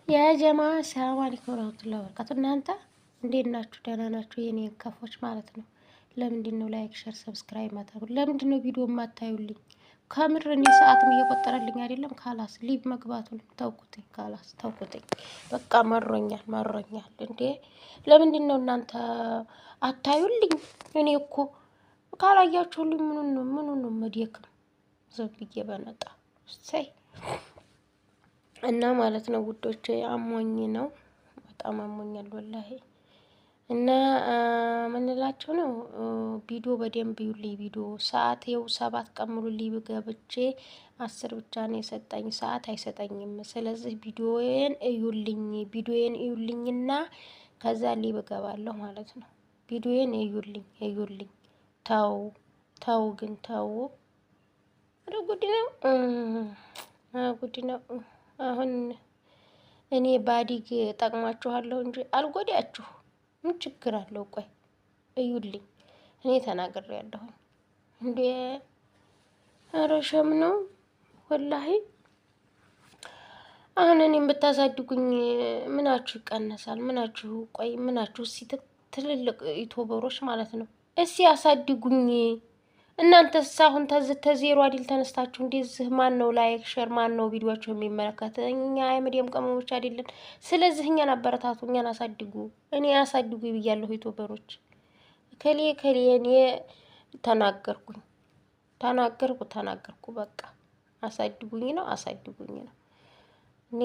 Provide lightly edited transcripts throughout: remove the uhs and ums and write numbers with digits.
ያ ጀማ ሰላም አለይኩም ወራህመቱላሂ ወበረካቱ። እናንተ እንዴት ናችሁ? ደህና ናችሁ? የኔ ከፎች ማለት ነው። ለምንድን ነው like፣ share፣ subscribe ማታሩ? ለምንድን ነው ቪዲዮ የማታዩልኝ? ከምር እኔ ሰዓትም እየቆጠረልኝ አይደለም። خلاص live መግባቱን ተውኩትኝ። خلاص ተውኩትኝ። በቃ መሮኛል፣ መሮኛል። እንዴ ለምንድን ነው እናንተ አታዩልኝ? እኔ እኮ ካላያችሁልኝ ምኑን ነው ምኑን ነው መድየክም ዝም ብዬ በነጣ እሰይ እና ማለት ነው ውዶች፣ አሞኝ ነው በጣም አሞኛል ወላሂ። እና ምንላቸው ነው ቪዲዮ በደንብ ይዩልኝ። ቪዲዮ ሰዓት ይኸው 7 ቀን ሙሉ live ገብቼ 10 ብቻ ነው የሰጠኝ፣ ሰዓት አይሰጠኝም። ስለዚህ ቪዲዮዬን እዩልኝ፣ ቪዲዮዬን እዩልኝና ከዛ live እገባለሁ ማለት ነው። ቪዲዮዬን እዩልኝ፣ እዩልኝ። ተው ተው ግን ተው። ኧረ ጉድ ነው፣ ጉድ ነው። አሁን እኔ ባዲግ ጠቅማችኋለሁ እንጂ አልጎዳችሁ። ምን ችግር አለው? ቆይ እዩልኝ። እኔ ተናግሬያለሁኝ እንዴ! ኧረ shame ነው ወላሂ። አሁን እኔም ብታሳድጉኝ ምናችሁ ይቀነሳል? ምናችሁ ቆይ ምናችሁ እስኪ ትልልቅ ዩቱበሮች ማለት ነው እስኪ ያሳድጉኝ። እናንተስ አሁን ተዜሮ አይደል ተነስታችሁ እንደዚህ ማን ነው like share ማን ነው ቪዲዮቸው የሚመለከት? እኛ የመዲያም ቅመሞች አይደለን። ስለዚህ እኛን አበረታቱ፣ እኛን አሳድጉ። እኔ አሳድጉ ብያለሁ ዩቱበሮች። ከሌ ከሌ እኔ ተናገርኩኝ ተናገርኩ ተናገርኩ። በቃ አሳድጉኝ ነው አሳድጉኝ ነው። እኔ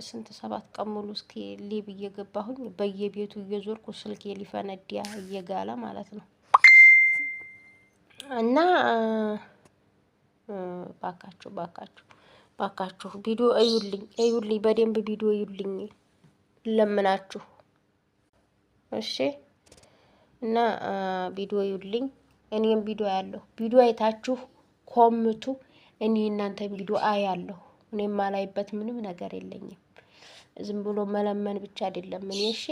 ስንት 7 ቀን ሙሉ እስኪ live እየገባሁኝ በየቤቱ እየዞርኩ ስልኬ ሊፈነዲያ እየጋለ ማለት ነው። እና ባካችሁ ባካችሁ ባካችሁ ቪዲዮ እዩልኝ እዩልኝ፣ በደንብ ቪዲዮ እዩልኝ ለምናችሁ። እሺ እና ቪዲዮ እዩልኝ። እኔም ቪዲዮ ያለሁ ቪዲዮ አይታችሁ ኮምቱ። እኔ እናንተ ቪዲዮ አያለሁ። እኔ የማላይበት ምንም ነገር የለኝም። ዝም ብሎ መለመን ብቻ አይደለም እኔ እሺ።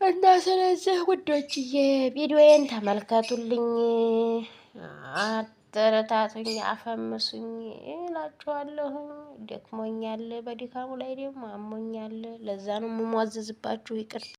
እና ስለዚህ ውዶችዬ ቪዲዮዬን ተመልከቱልኝ፣ አበረታቱኝ፣ አፈምሱኝ እላችኋለሁ። ደክሞኛል፣ በድካሙ ላይ ደግሞ አሞኛል። ለዛ ነው የምሟዘዝባችሁ። ይቅርታ።